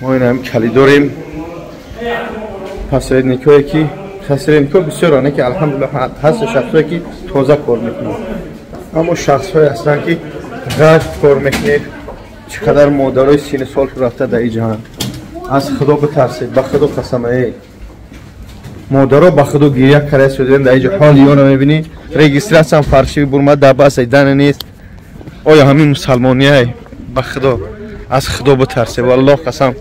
Мо ин ҳам калидорем. Посредникое ки посредникҳо бисёранд, ки алҳамдулиллоҳ ҳаст шахсое ки тоза кор мекунанд, аммо шахсҳое ҳастанд ки ғашт кор мекунед. Чӣ қадар модарои сини сол рафта дар ин ҷаҳан. Аз худо битарсед, ба худо қасам, эй модаро, ба худо гиря карда шудем дар инҷо. Ҳоли ёро мебинӣ, регистратсиям фаршиви бурмад, дар басай дана нест. Оё ҳамин мусалмонияй? Ба худо, аз худо битарсед, валлоҳ қасам,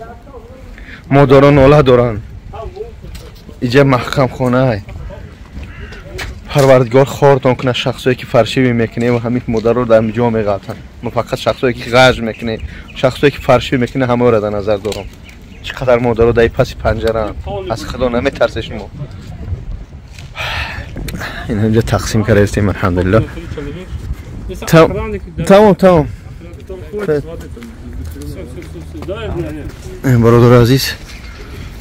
модаро нола доранд. Иҷа маҳкамхонаай. Парвардигор хортон кунад шахсое ки фаршивӣ мекунед ва ҳамин модарро дар ҷо меғалтанд. Мо фақат шахсое ки ғаж мекунед, шахсое ки фаршивӣ мекунед, ҳамаро дар назар дорам. Чӣ қадар модаро дар паси панҷараанд. Аз худо наметарсе шумо. Ин ҳамҷа тақсим кардаистем, алҳамдулиллоҳ. Тамом, тамом. Бародари азиз,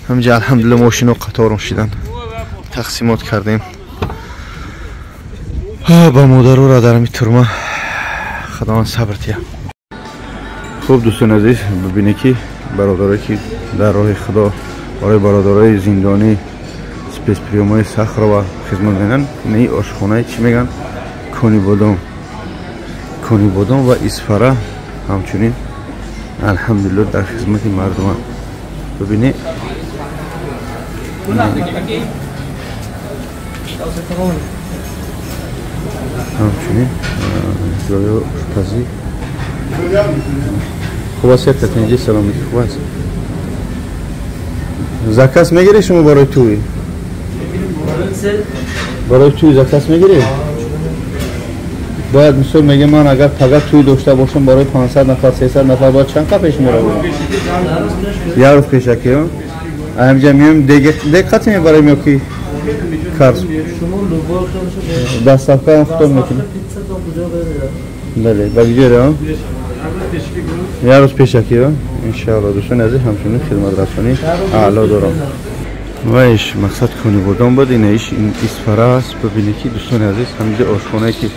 ҳамҷа алҳамдулиллоҳ мошино қаторон шидан, тақсимот кардем ба модарора дар ҳами турма. Худованд сабр тия. Хуб, дӯстони азиз, бибинед ки бародарое ки дар роҳи худо барои бародарои зиндонӣ спецприёмҳои Сахарова хизмат менанд. Ини ошхонаи чӣ мегӯянд, Конибодом, Конибодом ва Исфара ҳамчунин алҳамдулиллоҳ дар хизмати мардуманд. Бибинед, ҳамчунин ҷои ошпазӣ хуб аст. Як татинҷи саломатӣ хуб аст. Заказ мегирӣ шумо барои туй? Барои туй заказ мегирӣ? Бояд мисол мегӯям, ман агар пага туй дошта бошам барои 500 нафар, 300 нафар, бояд чанд қаф шуморо бигирам? Як рӯз пешакӣ. Ҳамҷа меоем, дег қатъ мебарем ё ки карс? Доставка ҳам худтон мекунед? Бале, ба куҷо? Як рӯз пешакӣ, иншаалло. Дӯстони азиз, ҳамчунин хизматрасонӣ аъло дорам. Ваиш мақсад Конибодом буд, инаиш Исфара аст. Бибинед ки дӯстони азиз, ҳаминҷа ошхонае ки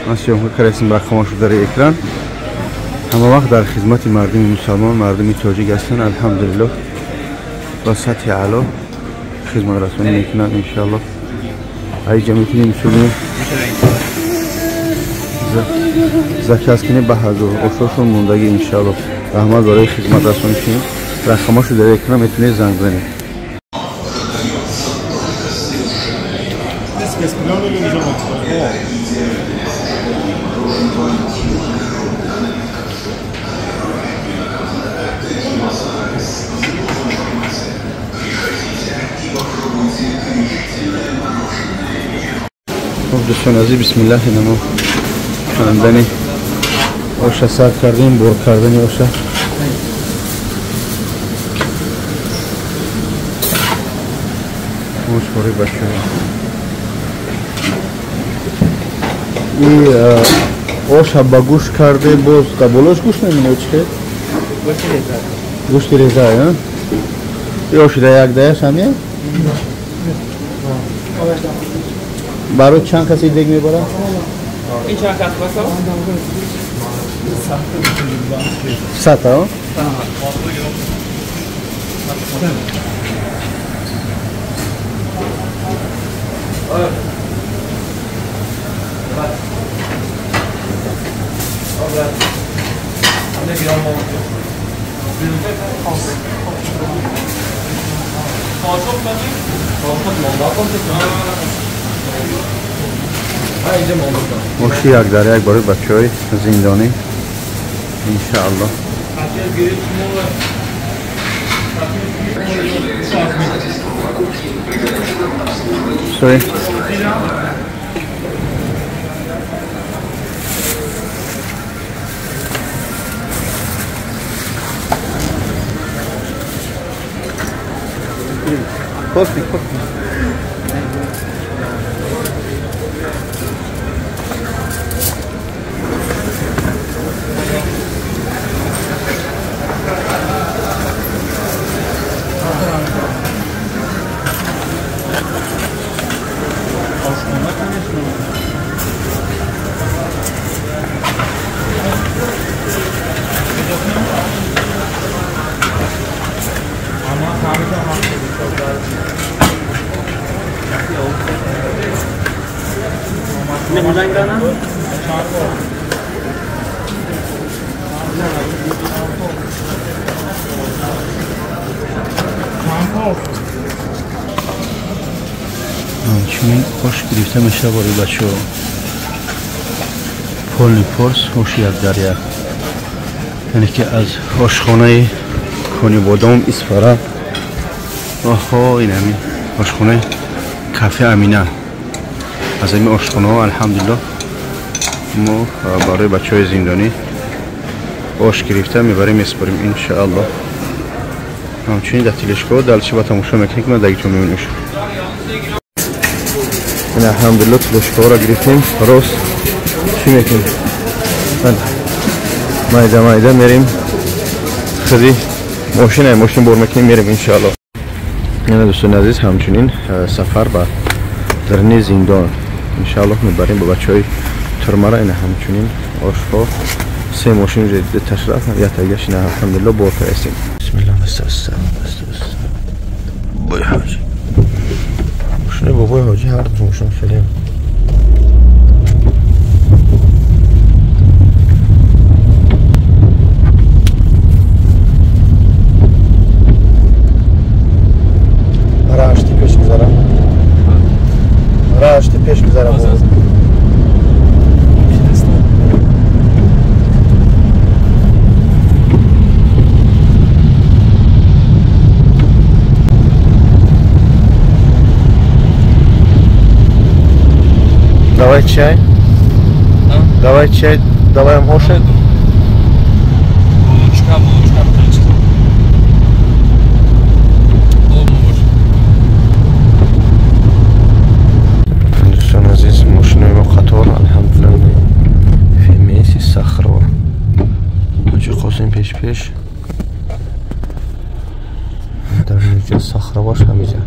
ман съёмка кардастем, рақамашо дар экран, ҳама вақт дар хизмати мардуми мусалмон, мардуми тоҷик ҳастанд. Алҳамдулиллоҳ ба сатҳи аъло хизматрасонӣ мекунанд, иншаалло. Аиҷа метунем мисоле заказ кунем ба ҳазор ошошон мондагӣ, иншаалло. Раҳмат барои хизматрасонӣ шумо. Рақамашо дар экран, метунед занг занед. Хуб, дӯстони азиз, бисмиллаҳ, инамо кандани оша сар кардем, бор кардани оша. Ош барои бачаҳо. И оша ба гӯшт карде, боз дар болош гӯшт мемонад чӣ хел? Гӯшти реза, и оши дар як даяш ҳамия? Барои чанд каси дег мебарад? Ин чанд кас баса? Сата, оши як дар як барои бачаҳои зиндонӣ, иншааллоҳ. Sorry. Coffee, coffee. Ҳамчунин ош гирифта мешавад барои бачаҳо. Полни форс ош як дар як, яъне ки аз ошхонаи Конибодом Исфара. Оҳо, ин ҳамин ошхонаи кафе Амина. Аз ҳамин ошхонаҳо алҳамдулиллоҳ мо барои бачаҳои зиндонӣ ош гирифта мебарем, месупорем иншааллоҳ. Ҳамчунин дар телешкаҳо далчи ба тамошо мекунем, ки ман дар ҷо мебинем. Алҳамдулиллоҳ телешкаҳоро гирифтем. Рост чӣ мекунем? Майда майда мерем, худи мошина мошин бор мекунем, мерем иншааллоҳ. Яна дӯстони азиз, ҳамчунин сафар ба дарни зиндон иншааллоҳ мебарем ба бачаҳои турмара. Ина ҳамчунин ошҳо се мошин ташраф ятагаш. Ина алҳамдулиллоҳ бор кардастем. Бисмиллоҳ, бой ҳоҷи мошини бобои ҳоҷи ҳар ду мошин хеле рашти пеш гузарам, рашти пеш гузарам. Давай чай. А? Давай чай, давай оша. Булочка, булочка, булочка. Дӯстони азиз, мошинои мо қатор алҳамдулиллоҳ ФМС Сахарова. Ҳоҷи Қосим пеш пеш. Дар инҷо Сахароваш ҳамиҷа.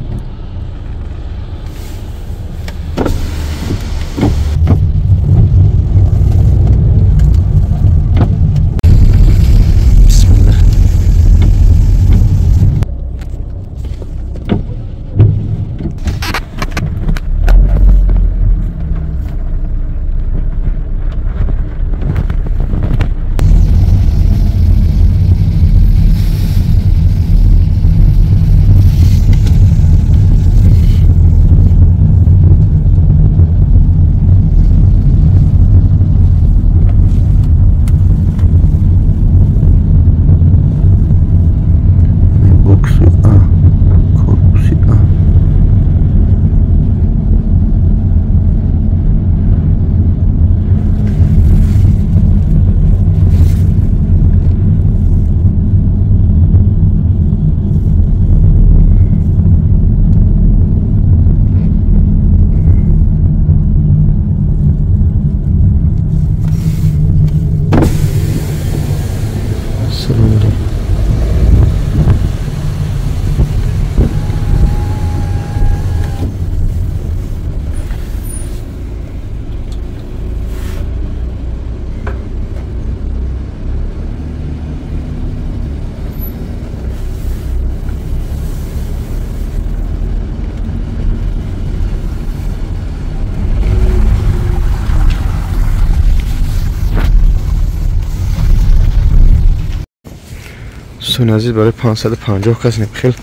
Дӯстони азиз, барои 550 кас хел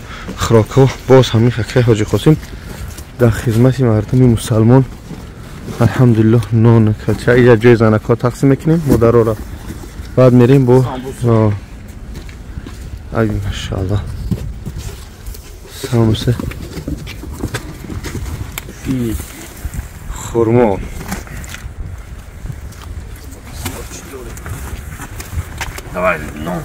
хӯрокҳо боз ҳамин хакаи ҳоҷи Қосим дар хизмати мардуми мусалмон алҳамдулиллоҳ. Нон калча ия ҷои занакҳо тақсим мекунем, модароро. Баъд мерем бо ай машааллоҳ самбуса, хурмо. Давай, нон.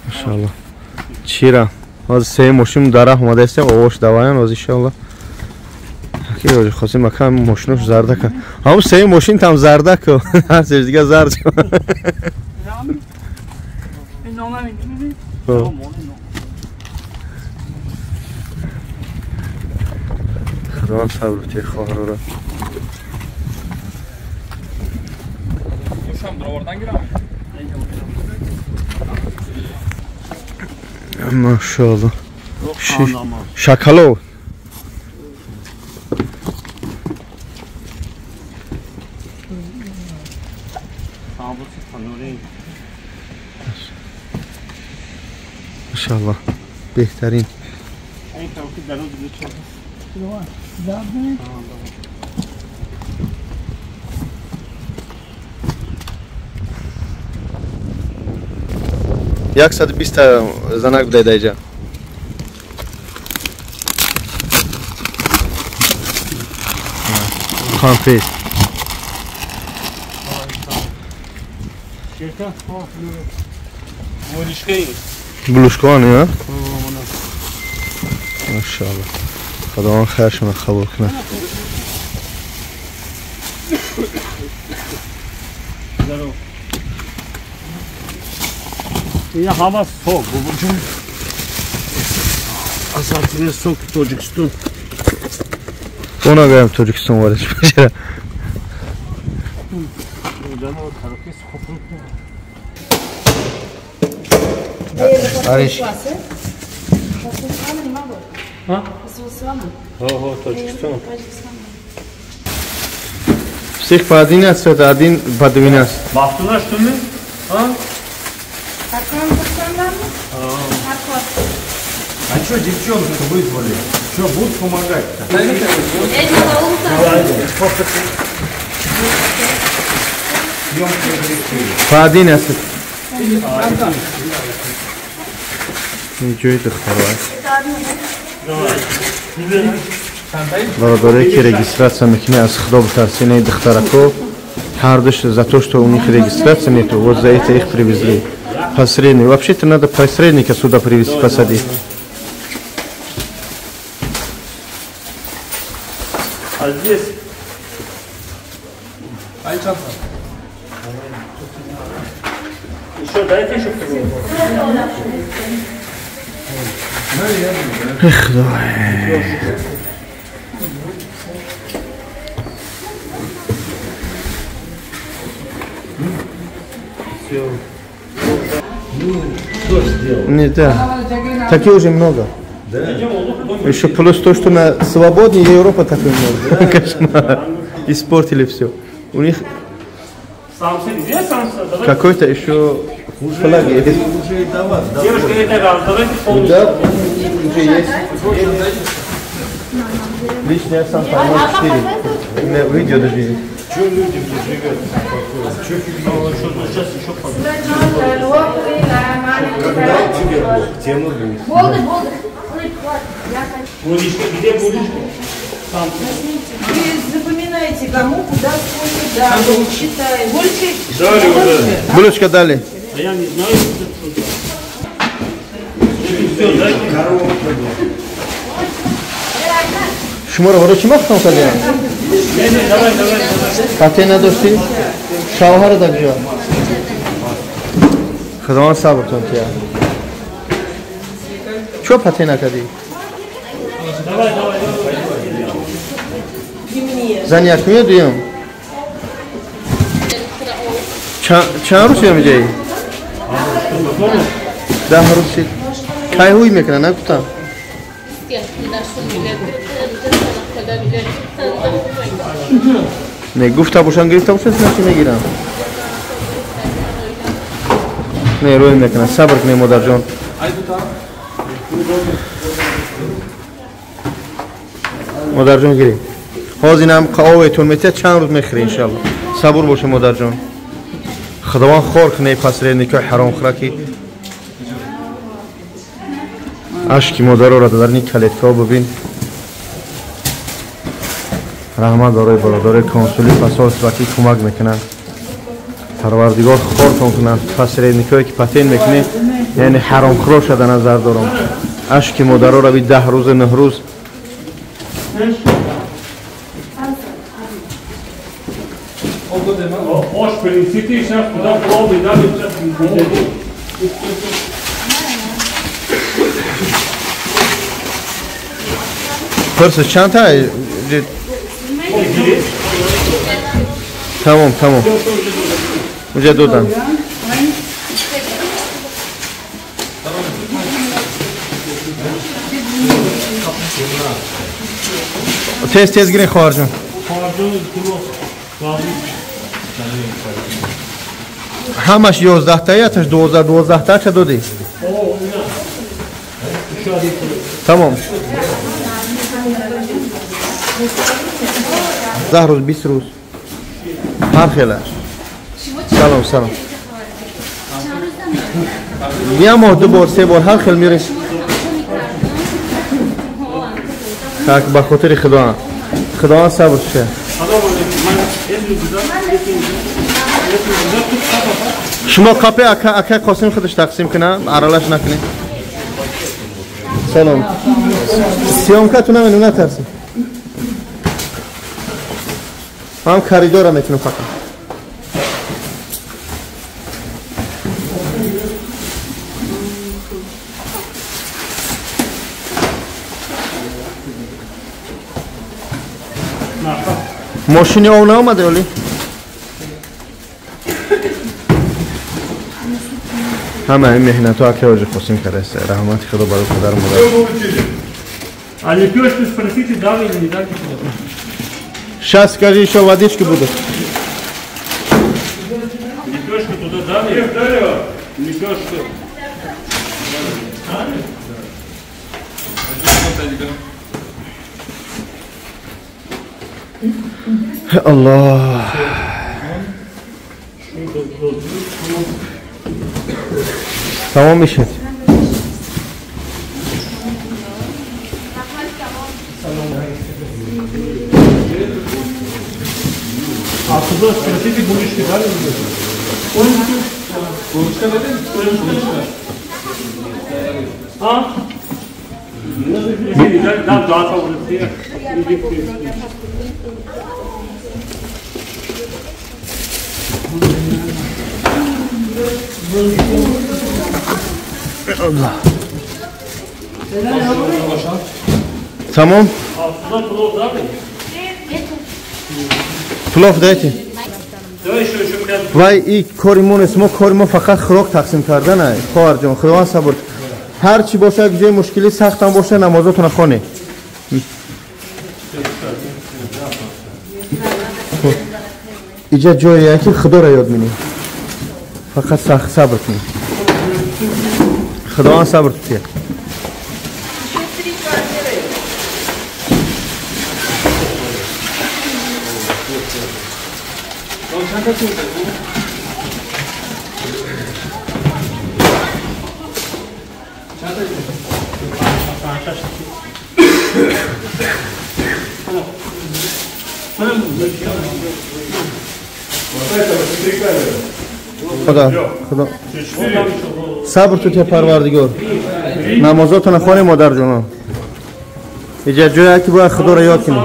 Машааллоҳ. Чира ҳозир се мошин дар раҳ омадаистем, овош даваян ҳозир иншааллоҳ. Ки ҳоҷи Қосим ака мошинош зарда кар. Ҳамун се мошин там зарда ку. Ҳар сеш дига зард. Худованд сабр бите хоҳарора. Машаллоҳ. Шакало. Машаллоҳ. Беҳтарин. 120 занак будай даиҷа. Конфет. Булушкони, а? Машаллоҳ. Худованд хайршона қабул кунад. Я ҳама сок, бобоҷон. Асартини сок Тоҷикистон. Она гаем Тоҷикистон ворид бошад. Ариш. Тоҷикистон. Всех по 11, один по 12. Мафтуна что ли? А? А что девчонку вызвали? Что, будут помогать-то? По 11. Ничего это второе. Бародаре ки регистрация мекунӣ аз худо битарси, не духтарако ҳар душ за то, что у них регистрация нету, вот за это их привезли. Посредник. Вообще-то надо посредника сюда привезти, посадить. А здесь? Еще дайте еще. Эх, давай. Не, да. Такие уже много. Да. Еще плюс то, что на свободне Европа такой много. Кошмар. Испортили все. У них какой-то еще флаг есть. Да, уже есть. Лично я сам поймал 4. У меня видео даже есть. Чё людям не живет спокойно? Чё фигня? Сейчас еще Когда тебе тему будет? Где булочка? Вы запоминаете, кому, куда, сколько дали, читаем. Больше? Дали уже. Булочка дали. А я не знаю. Все, дайте. Шуморо барои чӣ махтам кардем? Пате надоштӣ? Шавҳара дар куҷо? Худованд сабртон тия. Чо пате накардӣ? Зани якум ё дуюм? Чанд рӯз ё меҷаӣ? 10 рӯз шид. Кай ҳуй мекунад, нагуфтам? Не, гуфта бошам, гирифта бошам, значит мегирам. Не, рӯй мекунад. Сабр кунед, модарҷон. Модарҷон гиред. Ҳозир инам қаоветон метиҳад, чанд рӯз мехӯред иншаллоҳ. Сабур боше, модарҷон. Худованд хор кунед посредникҳои ҳаромхӯра ки ашки модароро дар ин калеткаҳо бибин. Раҳмат барои бародарои консули посольство ки кӯмак мекунанд. Парвардигор хортон кунанд. Посредникҳое ки патент мекунед, яъне ҳаромхӯроша дар назар дорам. Ашки модароро би 10 рӯз 9 рӯз Ош принесите и сейчас куда плов и дали сейчас. Пурсиш чанд та? Тамом, тамом. Уже додан. Тез тез гирин хоҳарҷон. Ҳамаш 11 та, яташ 12 12 та ча додӣ? Тамом. 10 рӯз, 20 рӯз. Ҳар хела. Салом, салом. Я моҳ ду бор, се бор ҳар хел мерес. Так, ба хотири Худо. Худо сабр ша. Шумо қапе ака ака Қосим худаш тақсим кунам, аралаш накунед. Салом. Съёмкату намену натарсед. Ман коридора метунам фақат. Мошини ов наомаде оли? Ҳама ин меҳнатҳо ака Ҳоҷи Қосим кардааст. Раҳмати Худо барои падару модар. А лепёшку спросите, дали или не дали? Сейчас скажи, еще водички будут. Лепёшку туда дали? Лепёшку. Аллоҳ. Тамом мешад. А туда спросите, булочки дали или нет? Булочка дали? А? Да, да, да. Аллоҳ. Тамом? Плов дайте. Вай, и кори мо нест, мо кори мо фақат хӯрок тақсим кардан ай. Хоҳарҷон, Худованд сабр. Ҳар чӣ бошад, ҷои мушкили сахтам бошад, намозотонро хонед. Иҷа ҷое ки Худоро ёд менӣ. Фақат сахт сабр кунед. Худованд сабр кунед. Худо, Худо. Сабр ту Парвардигор. Намозотонро хонед, модарҷонон. Иҷа ҷое ки бояд Худоро ёд кунем.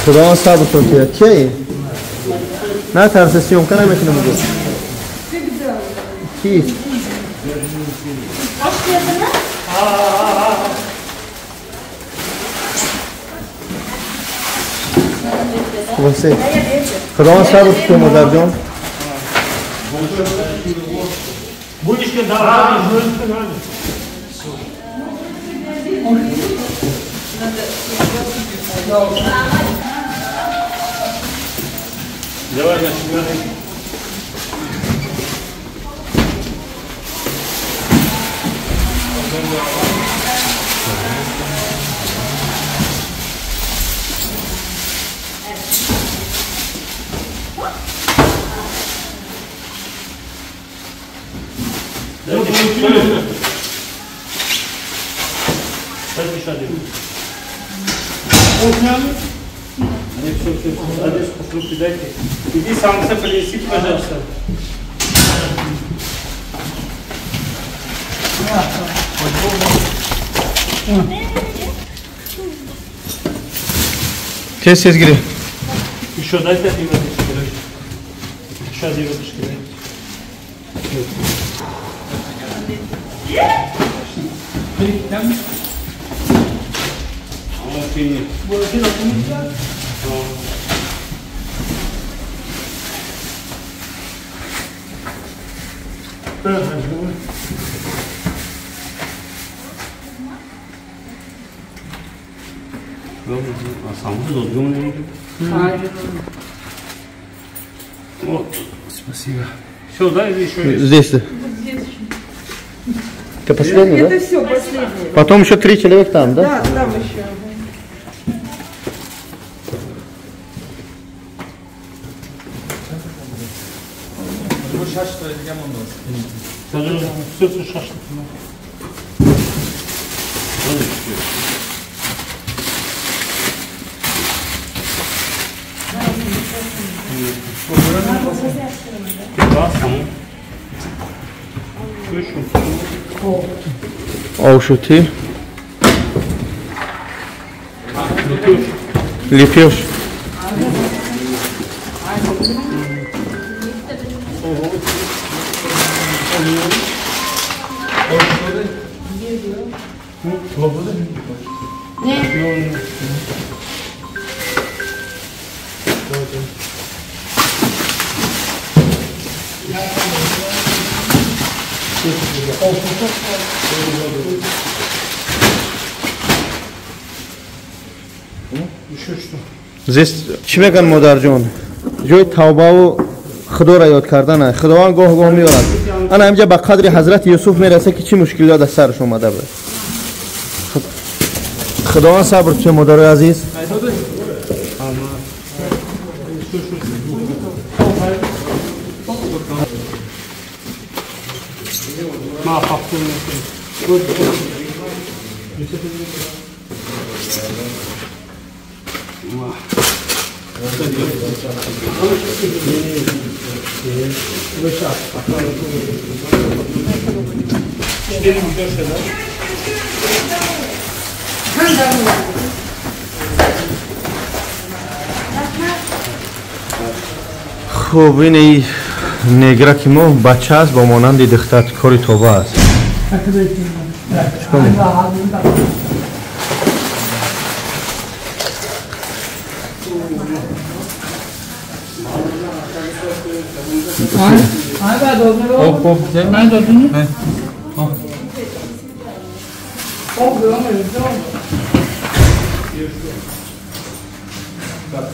Худованд сабртон кунад. Кие? Натарсе, съёмка наметунам угӯ. Ки? Хулосе. Худованд сабр кунад, модарҷон. Давай начнем. Иди сам принеси, пожалуйста. Тез тез гири. Еще дайте 2 водички. Еще 2 водички дайте. Вот, спасибо. Все, да, или еще есть? Здесь. Это последний, да? Это все последний. Потом еще 3 человека там, да? Да, там еще. Овшути. Лепёш. Здесь чӣ мегӯянд модарҷон? Ҷои тавбаву худоро ёд кардан. Худованд гоҳ-гоҳ меорад. Ана ҳамҷа ба қадри ҳазрати Юсуф мерасад ки чӣ мушкилиҳо дар сараш омада буд. Худованд сабр кунад, модарои азиз. Хуб, ин негра ки мо бача аст, бо монанди духтар кори тоба аст.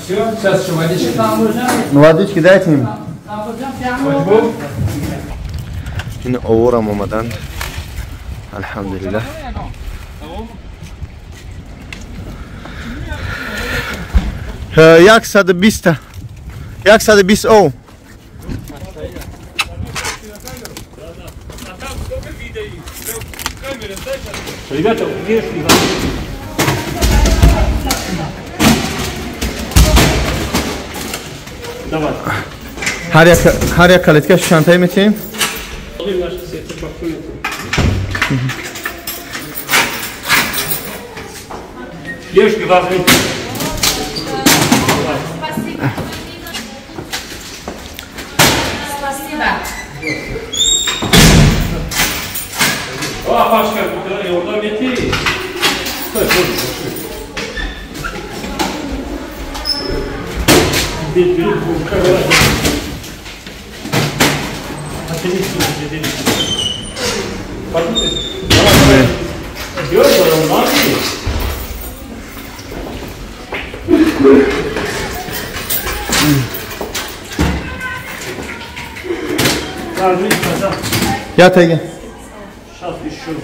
Все, сейчас еще водички. Водички дайте им. Ин оварам омаданд. Алҳамдулиллаҳ. 120 120 ов. Ребята, внешне. Давай. Ҳар як калитка чандтае метиҳем? Девушки, возьмите. Спасибо. Спасибо. О, Пашка, orada мети. Стой, стой, Я теге. Сейчас еще.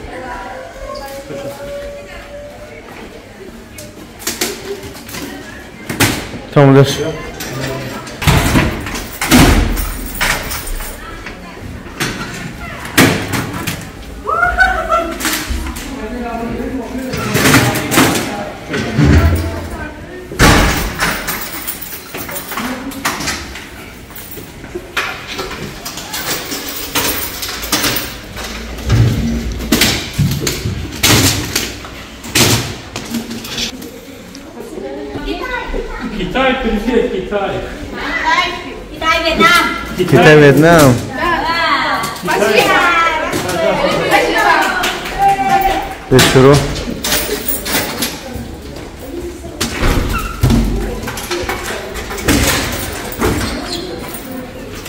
Tamamdır. Китай, привет, Китай. Китай, Вьетнам. Китай, Вьетнам. Спасибо. Бешуро.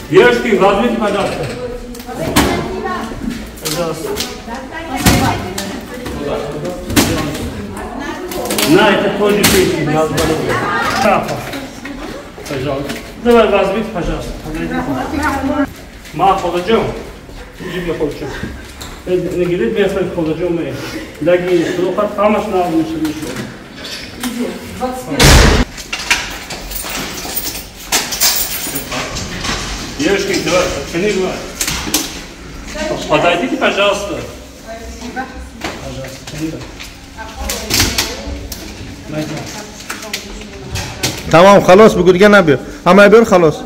Девушки, возьмите, пожалуйста. Пожалуйста. На, это тоже песни. Пожалуйста. Давай, возьмите, пожалуйста. Ма, холоджом. Иди, холоджом. Нагирит меня свой холоджом. Дагин, слухат, хамаш на одну. Девушки, давай, давай. Подойдите, пожалуйста. Спасибо. Пожалуйста. Тамом, халос, бигӯ дига набиё. Ҳамаи биёр халос.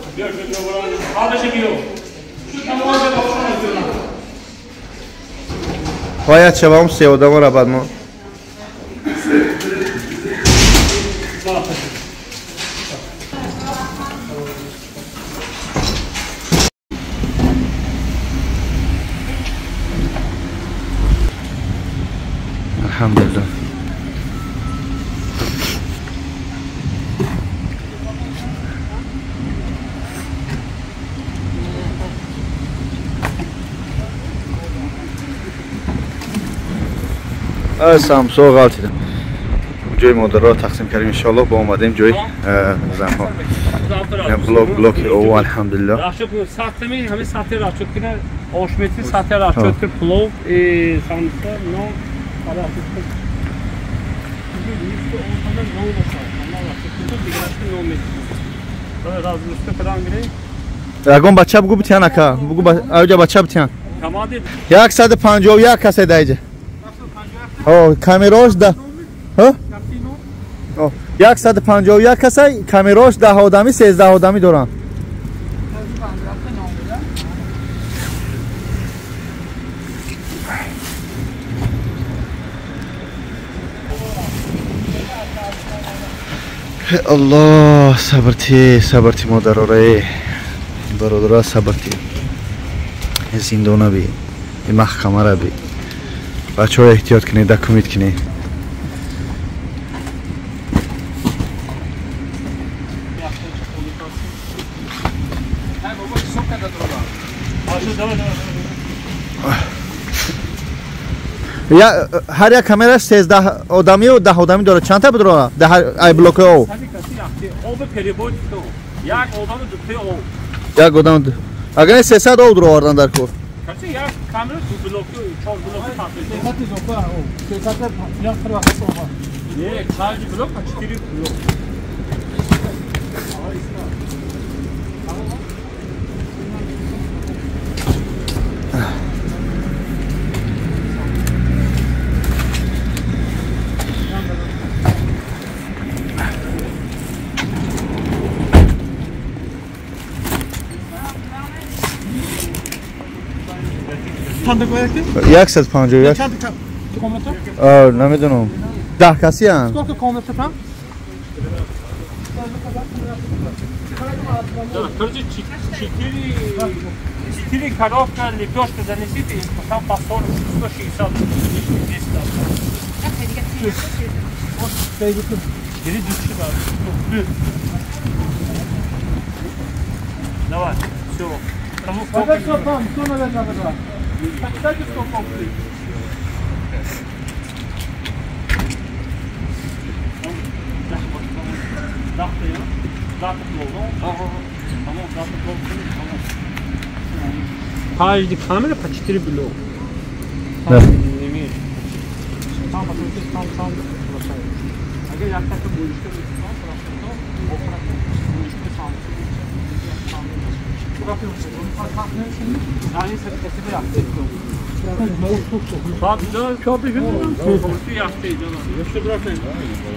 Бояд шавам се одамора баъд мо. Алҳамдулиллаҳ. Самсо ғалтидам. Ҷои модарро тақсим кардем иншоаллоҳ, бо омадем ҷои занҳо. Блок блоки о алҳамдулиллаҳ. Ягон бача бугу битян ака, бугу аҷа бача битян. 151 касе даиҷа. Камерош да. 151 касай, камерош 10 одами, 13 одами доранд. Аллоҳ, сабрти, сабрти модарора, бародара сабрти. Зиндона би, маҳкамара би. Бачаҳо эҳтиёт кунед, документ кунед. Ҳар як камераш 13 одамию 10 одамӣ дорад. Чандта бидорад? Ай блоки ов. Як одам. Агар 300 ов дуровардан дар кор. Як камера ду блоки, чор блоки Не, каждый блок по 4 блока. Як 151. Чанд намедонам. 10 каси анд. Сколько комната там? Короче, 4 коробка лепешка занесите, там по 40, 160, 200. Давай, все. Все там, все наверное. Кстати, сколько комнат? Каждый камера по 4 блока. Да.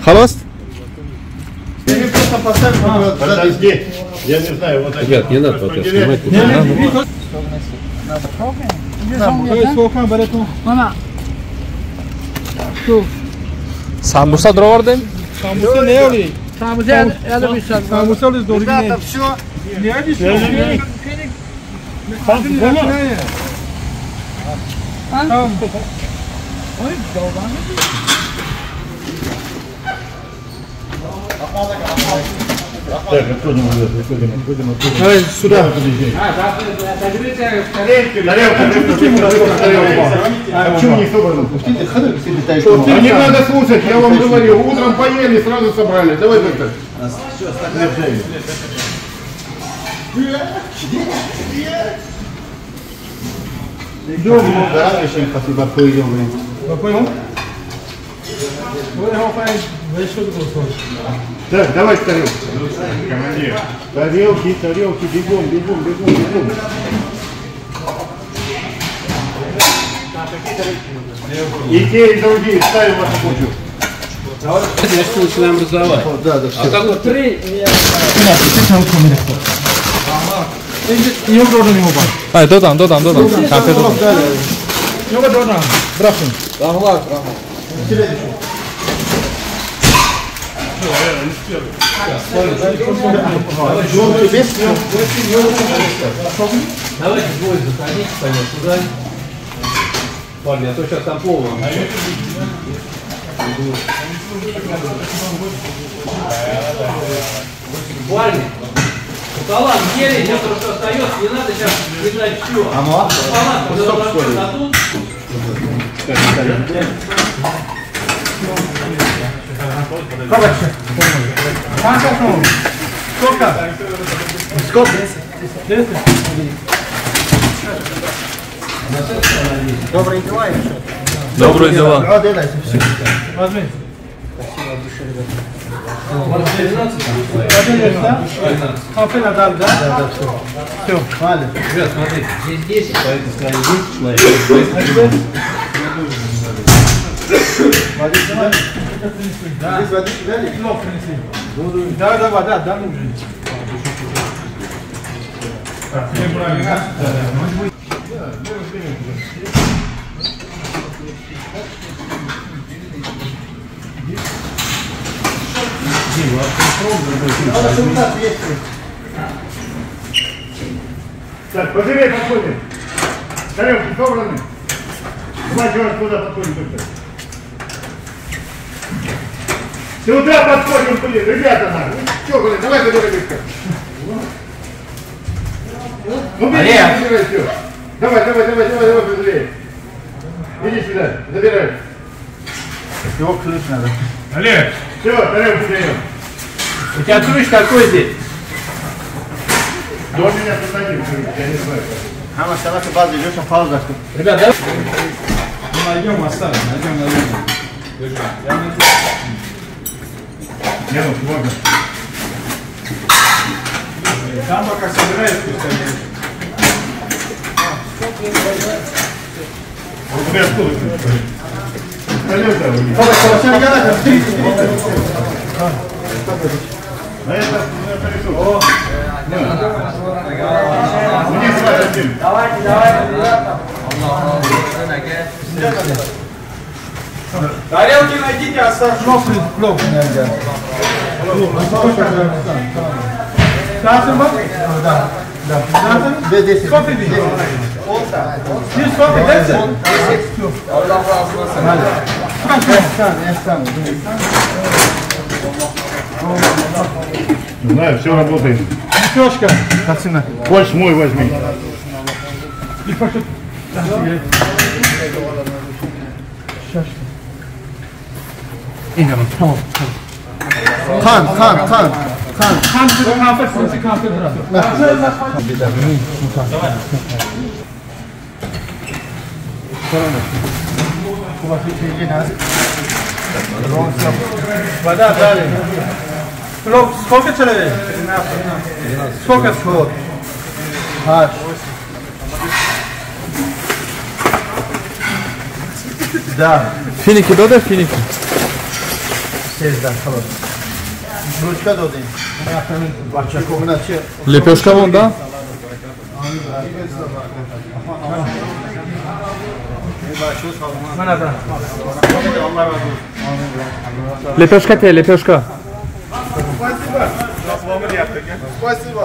Халос? Подожди, я не знаю, вот Ребят, не надо вот это снимать. Самбуса дровардем? Самбуса не оли. Ребята, все. Так, отходим, отходим, отходим, отходим. Давай сюда. Почему не собрано? Не надо слушать, я вам говорил. Утром поели, сразу собрали. Давай быстро. Так, давай тарелки. Командир. Тарелки, тарелки, бегом, бегом, бегом, бегом. И те, и другие ставим вашу кучу. Значит, начинаем раздавать. Да, да, все. А так вот три. 아, 도담, 도담, 도담. Давайте двое заходите, пойдем сюда. Парни, а то сейчас там повар. Парни, пополам делить, а то, что остается, не надо сейчас видать все. Пополам, когда дадут. Сколько? Сколько? 10. Добрые дела еще. Добрые дела. Возьми. Спасибо от души, ребята. Конфет надо, да? Да, да, все. Все. Валя. Ребят, смотрите, здесь 10, по этой стороне 10 человек. Водичку дали? Здесь водичку дали? Плов принесли. Да, да, вода, да, нужен. Так, поживее подходим. Тарелки собраны. Два человека туда подходим только. Сюда подходим, блин, ребята, нахуй. Че, блин, давай забирай быстро. Ну бери, забирай все. Давай, давай, давай, давай, давай, быстрее. Иди сюда, забирай. Его ключ надо. Олег, все, тарелку даем. У тебя ключ какой здесь? До меня посадил, я не знаю. Ребят, давай. Ну, найдем, оставим, найдем, найдем. Держи. Я найду. Не, ну, можно. Там пока собирают, пускай. Вот у меня откуда ключ? На это рисунок. Мне сразу один. Давайте, давайте, ребята. Тарелки найдите, оставьте. Плов найдите. Да. Да. Сколько здесь? Сколько здесь? Знаю, все работает. Лепешка. Больше мой возьми. Хан, хан, хан. Хан, хан, Вода дали. Сколько человек? Сколько? Да. Финики дода, финики? Да, хорошо. Ручка додим. Лепешка вон, да? Лепешка тебе, лепешка. Спасибо.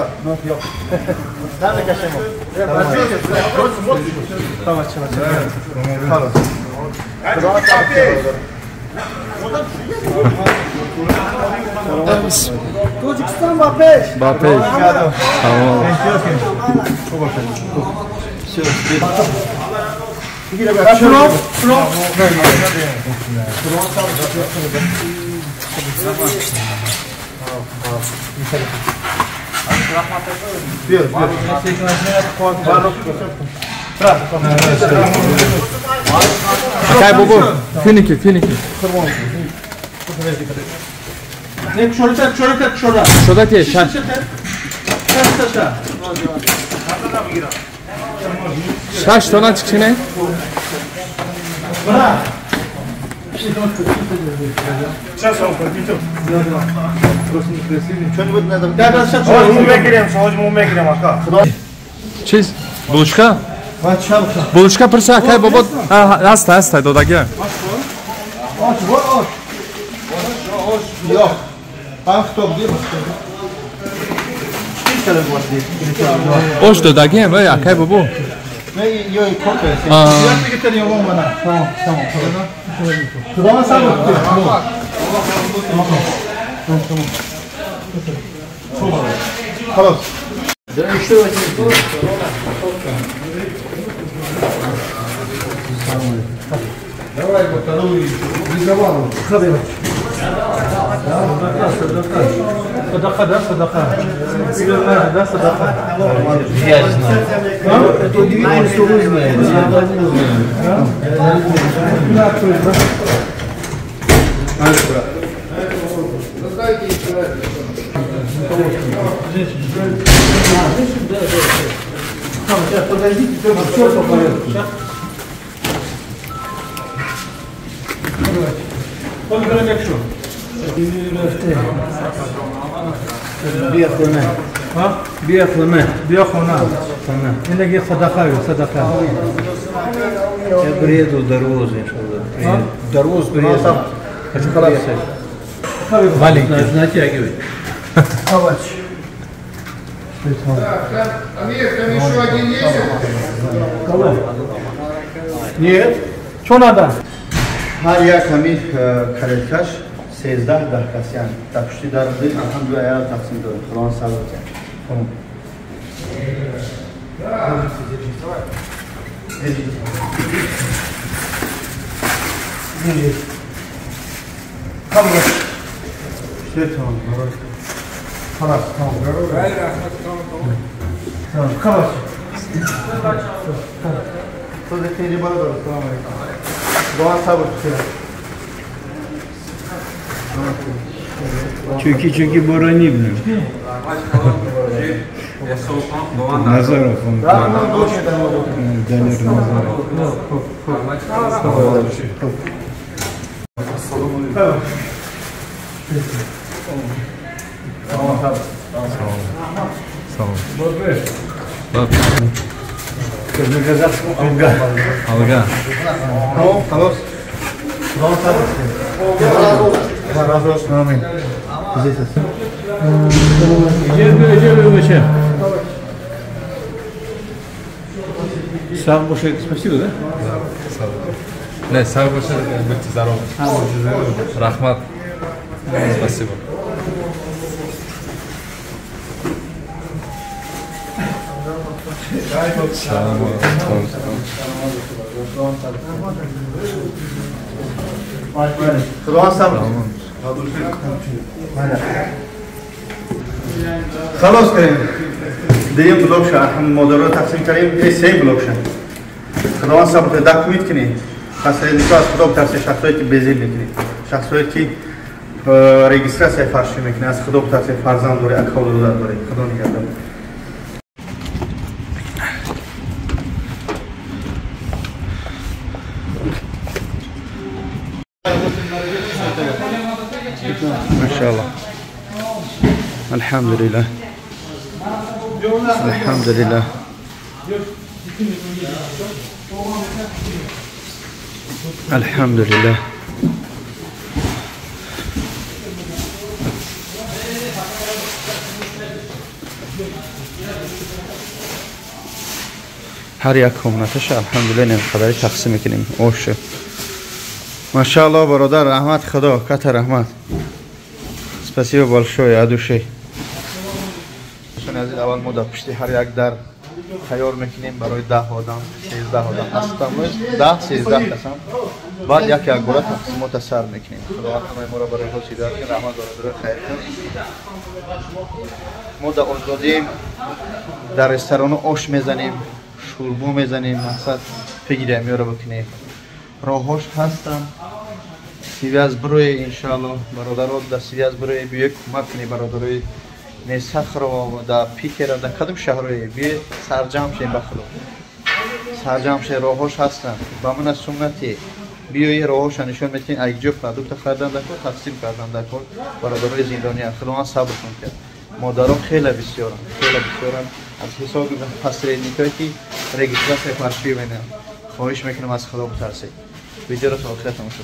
Тоҷикистон ба пеш. Ба пеш. Тамом. Акай бобо, финики, финики. Не, кушода, кушода, кушода. Кушода те, шаш. Шаш тона чикшине? Сейчас он подойдет. Что-нибудь надо. Чиз? Булочка? Булочка пурса, акай бобо. Аста, аста, додагия. Ош додагия, вай, акай бобо. Давай вот вторую призывал. Садақа, да, садақа. Да, садақа. Я знаю. Это удивительно, что вы знаете. Я даже не знаю. Сейчас, подождите, все по порядку. بیا خونه. بیا خونه. بیا خونه. اینگه صدقه صدقه. Я приеду дарвоз, иншаллах. Дарвоз приеду. Хочу приехать. Маленький. Натягивай. Амир, там еще один есть? Нет. Что надо? Ҳар як ҳамин карелкаш 13 даҳ касиян дар пушти дар алҳамдулилла яро тақсим дорем. Худованд сабр кунад. Чуки-чуки барани, блин. Назаров, он. Данир Назаров. Салом. Алга. Алга. Халос. Разы olsun, amin. Сам больше спасибо, да? Не, сам больше, будьте здоровы. Рахмат. Спасибо. خلاص کردیم دیگه بلوک شد مادرها تقسیم کردیم سه بلوک شد. خداوند صبر دکومیت کنید. پس از خدا بترسید شخصایی که بزیل میکنید، شخصایی که رجیستراسیا فرشی میکنه، از خدا بترسید. فرزند داره، اکا برادر داره. خدا نگهدار. ماشاءالله. الحمد لله. الحمد لله. الحمد لله. Ҳар як комнаташа алҳамдулилла немқадари тақсим мекунем оша. Машааллоҳ бародар, раҳмат худо, ката раҳмат. Спасибо большое от души. Азиз, аввал мо дар пушти ҳар як дар тайёр мекунем барои 10 одам, 13 одам. Ҳастам 10, 13 касам. Баъд як як бора тақсимота сар мекунем. Худованд ҳамаи моро барои худ ҳидоят кунад, раҳмат бародарои хайр кунад. Мо дар озодием, дар ресторану ош мезанем, шӯрбо мезанем, мақсад фикри амёро бикунем. Роҳҳош ҳастанд. Связь бирӯе иншааллоҳ, бародаро дар связь бирӯе, биёе кӯмак кунед бародарои Несахрово, дар Питера, дар кадом шаҳрое биёед сарҷамъ шем ба худо. Сарҷамъ шем, роҳҳош ҳастанд. Ба мана суннати биёе роҳҳоша нишон метиҳем, аз ҷо продукта харидан дар кор, тақсим кардан дар кор бародарои зиндониан. Худованд сабршон кард. Модаро хеле бисёранд, хеле бисёранд. Аз ҳисоби посредникое ки регистрация фаршӣ менам. Хоҳиш мекунам аз худо битарсед. Видеоро то охира тамошо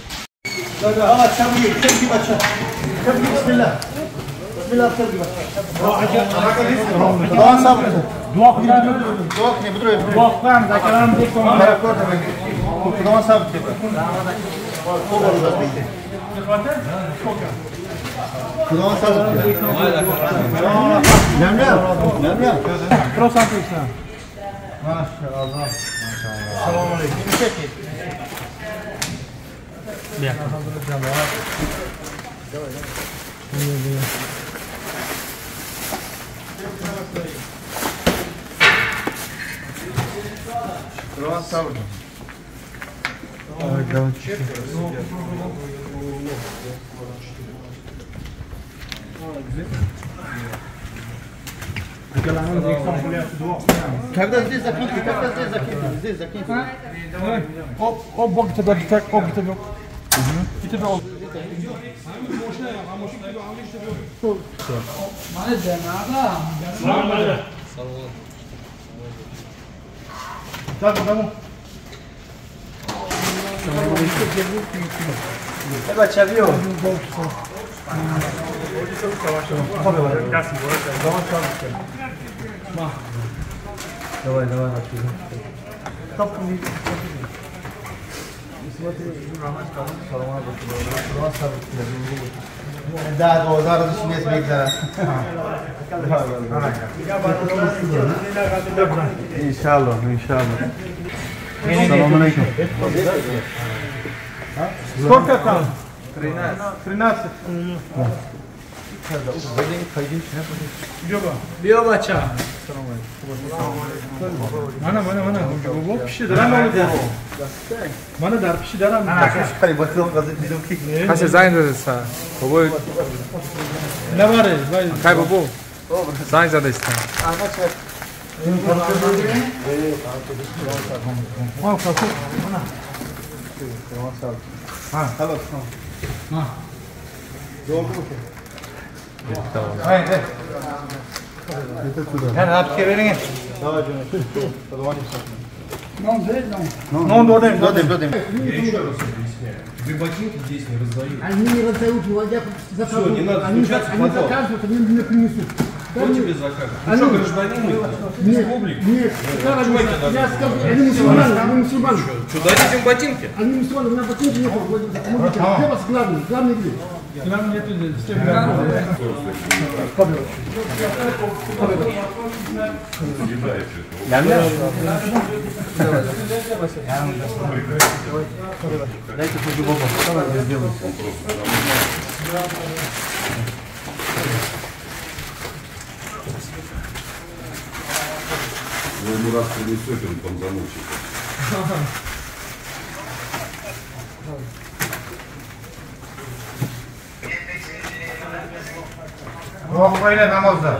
кунед. Когда здесь закиньте, когда здесь закиньте, здесь закиньте. Оп, оп, бог тебя, оп, тебя. Тебя. Давай, давай, да, иншаллоҳ, иншаллоҳ. Салом алейкум. Сколько там? 13. Биё бача. Мана, мана, мана. Пиши дарам. Мана дар пиши дарам. Касе занг задеста. Бобой. Набаре, кай бобо. Занг задеста. Додем. Я еще раз объясняю. Тебе ботинки здесь не раздают. Они не раздают, я Все, не надо они, стучаться они заказывают, они мне принесут. Кто тебе закажет? Ты что, гражданин республики? Нет, я скажу, они мусульмане, они мусульмане. Что, дадите им ботинки? Они мусульмане, у меня ботинки нет. Где вас главный? Главный где? Главный нету здесь. Дайте по-любому. Давай я сделаю. Вы ему раз принесете, он там замучит. Намозда.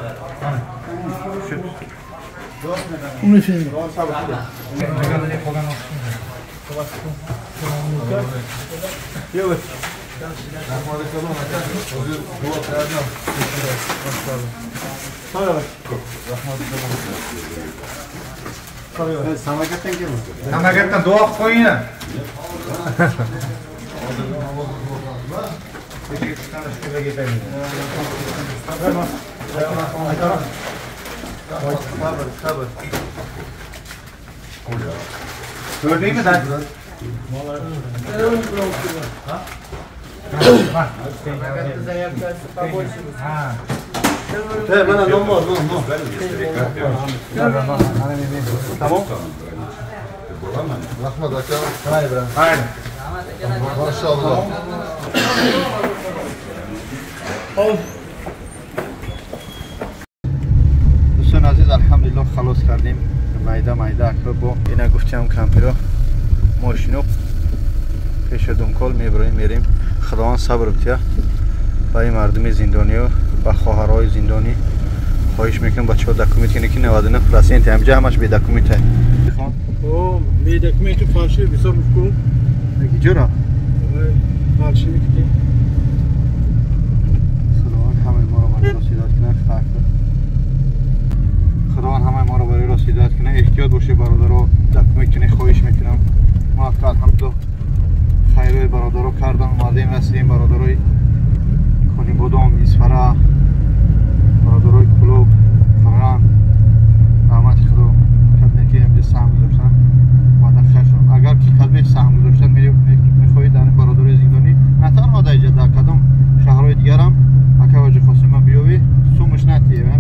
Samarqanddan duo qilib qo'ying. Rahmat aka. Mashalloh. Дӯстони азиз, алҳамдулиллоҳ халос кардем. Майда майда акба бо ина гуфтиам кампиро мошино пеша думкол меброем мерем. Худованд сабр бития ба ин мардуми зиндониё ва хоҳарҳои зиндонӣ. Хоҳиш мекунам бачаҳо документ кунед ки 99% ҳамҷа ҳамаш бе документ аст. О, бе документу фальшивый бисёр мушкул. Ҷура? Фальшивый ки. Худованд ҳамаи моро барои рост ҳидоят кунад. Худованд ҳамаи моро барои рост ҳидоят кунад. Эҳтиёт бошед бародаро, документ кунед, хоҳиш мекунам. Мо алҳамдулиллоҳ хайрои бародаро кардам, омадем расидем бародарои Конибодом, Исфара, бародарои Кулоб, Фарған. Раҳмати Худо кадме ки ҳамҷа саҳм гузоштан, ваъда хайр шуд. Агар ки кадме саҳм гузоштан мехоҳед дар ин бародарои зиндонӣ, на танҳо дар иҷа, дар кадом шаҳрҳои дигарам, ака Ҳоҷи Қосима биёвӣ, сумаш натиҳем.